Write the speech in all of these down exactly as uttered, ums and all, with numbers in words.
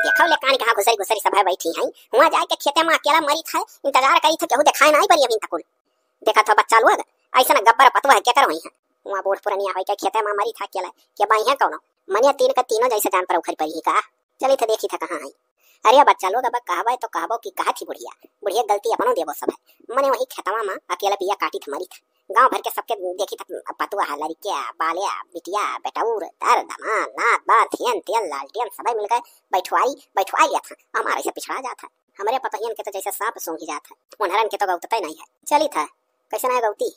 देखो ले कान कहाँ घुसरी घुसरी सब है बैठी हैं। हुआँ जाए के खेते मा अकेला मरित है, इंतजार करित है, केहू देखाए नाहीं परी अभी तकुल। देखत हो बच्चा लोग, अइसन गब्बर पतोह केकर होइहैं। हुआँ बूढ़ पुरनिया होइके खेते मा मरित है अकेला, के बाइहैं कौनो। मने तीन का तीनों जैसे जान पर उखरि परी ही का। चलित है देखित है कहाँ है। अरे बच्चा लोग, अब कहबे तो कहबो कि कहत ही बुढ़िया, बुढ़िया गलती अपनो देबो सब है। मने वही खेतवा मा अकेला बिया काटित मरित है। गाँव भर के सबके देखित है, पतोह, लड़किया, बाल्या, बिटिया, बेटौर, दर, दमान, नात, बात, हेन, तेल, लालटेन, सबे मिलके बैठवाई, बैठवाई लेत है। हमारे से पिछड़ा जात है। हमरे पतोहियन के तो जैसे साँप सूंघी जात है। उन्हरन के तो गौतते नाहीं है। चलित है, कैसे नाहीं गौती?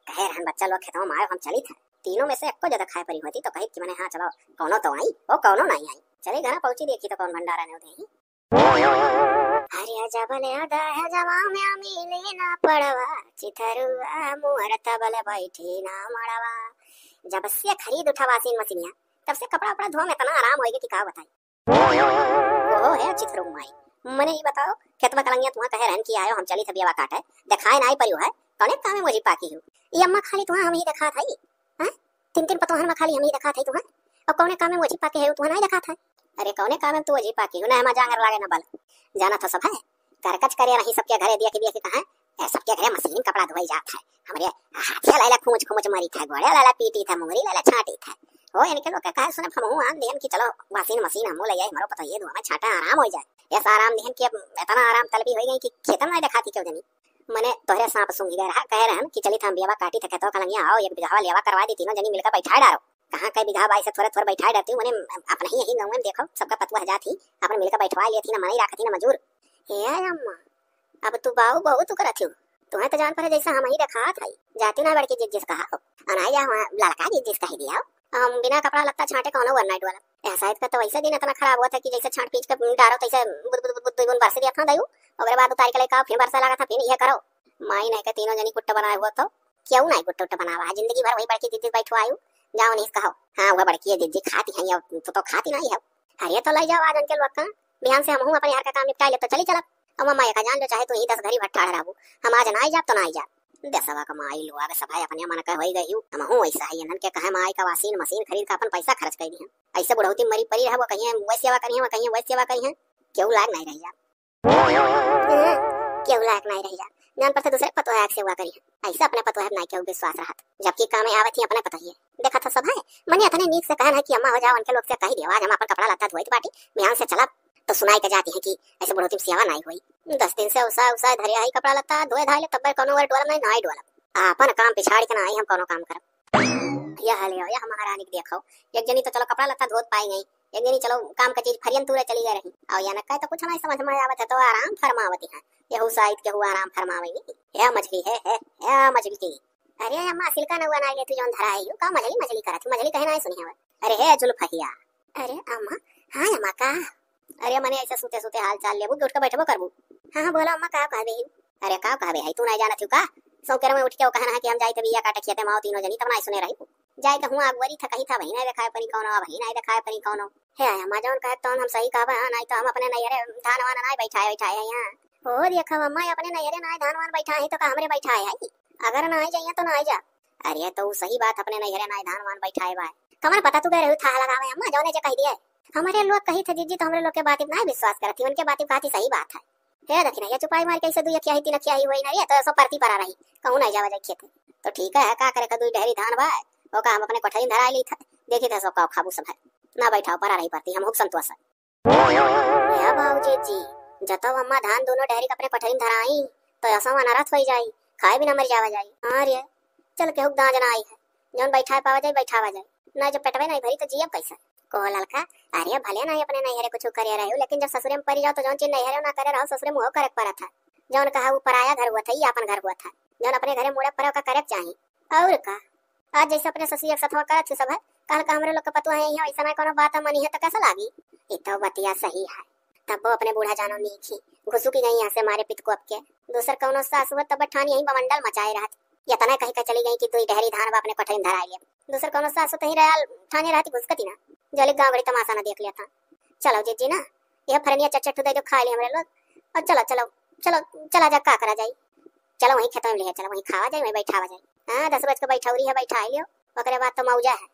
कहे रहन बच्चा लोग खेतवा मा आयो, हम चलित है। तीनों में से एक्को जदि खाए परी होती तो कहित कि मने हाँ चलो, कौनो तो आई, ओ कौनो नाहीं आई। चली घरा पहुँची देखी तो कौन भंडारा ने देही। अरे जब ले दहेजवा में मिली ना पड़वा, चिथरुआ मोर तबल बैठी ना मड़वा। जब से खरीद उठा washing मशीनिया, तब से कपड़ा उपड़ा धोआ में इतना आराम होइगे कि का बताई। ओहो हे चिथरू माई, मने ई बताओ, खेतवा कलंगिया तुहाँ कहे रहन कि आयो हम चलित है बियावा काटे, देखाए नाहीं परियो है, कौने कामे मोजी पाकी हो? ई अम्मा खाली तुहाँ हमहीं देखात है, हैं? तीन तीन पतोहन मा खाली हमहीं देखात है तुहाँ, और कौने कामे मोजी पाके है तुहाँ नाहीं देखात है? अरे कौने कामे तू मोजी पाकी हो, ना हमा जांगर लागे ना बल, जाना तो सब है, करकच करे रही सबके घरे दिया के बिया के कहाँ, ए, सबके घरे मशीन कपड़ा धोई जात है, हमरे हाथे लाइला खुमुच खुमुच मरित है, गोड़े लाइला पीटित है, मुंगरी लाइला छाटित है। हो, इनके लोग के काहे सुनब, हमहू आन देहन कि चलो washing मशीन हमहू ले आई, हमरो पतोहिए धोआ में छाटा आराम होइ जाए। ऐसा आराम देहन कि अब इतना आराम तलबी होइ गई कि खेतन नाहीं देखाती केहू जनी। मने तोहरे साँप सूंघी गए रहा, कहे रहन कि चलित हम बियावा काटित है खेतवा कलंगिया, आओ एक बिगहवा लेवा करवा दी, तीनों जनी मिलकर बैठाए डारो। कहाँ कई बिगहा बाई से थोरे थोरे बैठाए डारती हूँ, मने अपने ही यही गाँव में देखो सबका पतोह जात ही, अपन मिलकर बैठवाए लेत ही, ना मनई राखत ही ना मजूर। हे अम्मा, अब तू बाऊ बहुत करत हो। तुहैं तो जान परे जैसे हमहीं देखात है। जाती ना बड़की जिज्जी से कहा हो। अनाई जा हुआँ लड़का जिज्जी से कहि दिया हो। हम बिना कपड़ा लत्ता छाटे कौनो overnight वाला। ऐसा इतका तो वैसे दिन इतना खराब होत है कि जैसे छाट पीट के डारो तैसे बुद बुद बुद बुद दुई बूंद बरस दिया था दयू। ओकरे बाद उतार के लेके आओ, फिर बरसा लगा था, फिर ये करो। माई नहीं के तीनों जनी गुट्ट बनाए हुआ तो। केहू नाहीं गुट्ट उट्ट बनावा है, जिंदगी भर वही बड़की जिज्जी बैठवायू। जाओ नहीं कहो। हाँ, वह बड़की जिज्जी खाती है, अब तू तो खाती नाहीं है। अरे तो लै जाओ आज उनके लोग का। बिहान से हमहू अपने घर का काम निपटाए ले तो चली चलब। अम्मा माया का जान लो, चाहे तू ही दस घड़ी भर ठाड़ रहबू, हम आज ना आई जाब तो ना आई जाब। देसवा का माई लोग सभा अपने मन का होई गई हूँ। हमहू वैसा है, इन्हन के कहे माई का washing मशीन खरीद के अपन पैसा खर्च कर दिहन। ऐसे बुढ़ौती मरी परी रहबो, कहिए वही सेवा करिहैं, कहिए वही सेवा करिहैं। केहू लायक नाहीं रही जाब। हम्म, केहू लायक नाहीं रही जाब। जान पर तो दूसरे पतोह के सेवा करिहैं। ऐसे अपने पतोह पर नाहीं केहू विश्वास रहत, जबकि काम में आवत ही अपने पतोहिए। देखत हो सब है, मने इतने नीक से कहन है कि अम्मा हो जाओ, उनके लोग से कहि दियो, आज हम अपन कपड़ा लत्ता धोइत बाटी, बिहान से चलब। तो सुनाई के जाती है कि ऐसे बुढ़ौती में सेवा नाहीं होई। दस दिन से उसा उसा धरे आई कपड़ा लत्ता, धोए धाए ले, तब कौनो वर डोलब नाहीं, नाहीं डोलब। आपन काम पिछाड़ के ना आई हम कौनो काम करब। यह हाल है, यह महारानी के देखो, एक जनी तो चलो कपड़ा लत्ता धोत पाई गई, एक जनी चलो काम का चीज फरियन तूरे चली गई रही। और या न कहे तो कुछ नाहीं समझ में आवत है, तो आराम फरमावती है। यहू साइत केहू आराम फरमावे नहीं। या मछली है, है, या मछली की। अरे अम्मा, सिल्का नौआ नाहीं लेती जौन धरा है, यू का मछली मछली करत ही, मछली कहे नाहीं सुनी हवे। अरे हे जुल्फहिया। अरे अम्मा, हाँ अम्मा का? अरे मने ऐसे सूते सूते हाल चाल लेबू कि उठ के बैठबो करबू? हाँ हाँ बोला अम्मा, का कहबे ही? अरे का कहबे है, तू नाहीं जानत हू का? सौकेर में उठ के वो कहना है कि हम जाइत है बिया काटे खेते में, आओ तीनों जनी, तब नाहीं सुने रही। जाइत हुआँ अगुवरी था, कही था वही नाहीं देखाए परी कौनो, वही नाहीं देखाए परी कौनो। हे अम्मा, जौन कहे तौन हम सही कहबे, हाँ, नाहीं तो हम अपने नैहरे धान वान नाहीं बैठाए, बैठाए हैं यहाँ। ओ देखा अम्मा, अपने नैहरे नाहीं धान वान बैठाए हैं तो का हमरे बैठाए है? अगर नाहीं जाइए तो नाहीं जा। अरे तो ऊ सही बात, अपने नैहरे नाहीं धान वान बैठाए बा। कमन पता तू गए रहू था लगावे अम्मा, जौने जे कहि दिए। हमरे लोग कही थे जिज्जी तो हमरे लोग के बात नाहीं विश्वास करत ही, उनके बात कहती सही बात है। हे दखिना, ये चुपाई मार के ऐसे दुई अखिया ही तीन अखिया ही हुई ना रे, तो ऐसो परती परा रही, कहूँ नाहीं जावा जाए खेते। तो ठीक है, का करे का दुई डेहरी धान बा, ओका हम अपने कोठरी में धरा ली था, देखी थे सो का खाबू सब है, ना बैठाओ परा रही परती, हम हुक संतोष है। या बाबूजी जी, जतौ अम्मा धान दोनों डेहरी के अपने कोठरी में धराई, तो ऐसा अनरथ होई जाई, खाए बिना मर जावा जाई। हाँ रे, चल केहू के दाँज ना आई है, जौन बैठाए पावा जाए, बैठावा जाए, ना जब पेटवे नाहीं भरी तो जियब कैसे? को ललका, अरे भले नाहीं अपने नैहरे कुछ करे रहे हो, लेकिन जब ससुरे में परी जाओ तो जौन चीज नैहरे ना करे रहो, ससुरे में वो करे के पड़त है। जौन कहा वो पराया घर हुआ था, ये अपन घर हुआ था, जौन अपने घरे मुड़े परे ओका करे के चाही। और का? आज जैसे अपने ससुर के सथवा करत ही सब है, काल का हमरे लोग के पतोह है यहाँ, ऐसा ना कोनो बात मनी है तो कैसा लागी? ये तो बतिया सही है। तब वो अपने बूढ़ा जानो नीक ही घुसुकी गई यहाँ से मारे पितको अब के। दूसर कौनो सास हुआ तब ठानी यहीं बमंडल मचाए रहत। ये तना कही का चली गई कि तू ही डेहरी धान बा अपने कोठरी में धराई ले। दूसर कौनो सास हुआ तहीं रहल ठाने रहती घुसकती ना। जले गाँव घड़ी तमाशा ना देख लेता। चलो जिज्जी ना, यह फरनिया चट चट दे दो खा ले हमरे लोग। और चलो, चलो, चलो, चला जा का करा जाई। चलो वहीं खेतवा में लिहे, चलो वहीं खावा जाए, वहीं बैठावा जाए। हाँ, दस रोज के बैठौरी है, बैठाई लियो, ओकरे बाद तो मौजा है।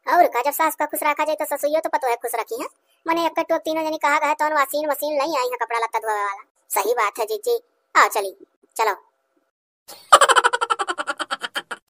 और का, जब सास का खुश रखा जाए तो ससुइयो तो पतोह खुश रखी है। मने एक टोप तीनों जनी कहा गए तौन washing machine नहीं आई है कपड़ा लत्ता धोवे वाला। सही बात है जीजी, आओ चली, चलो।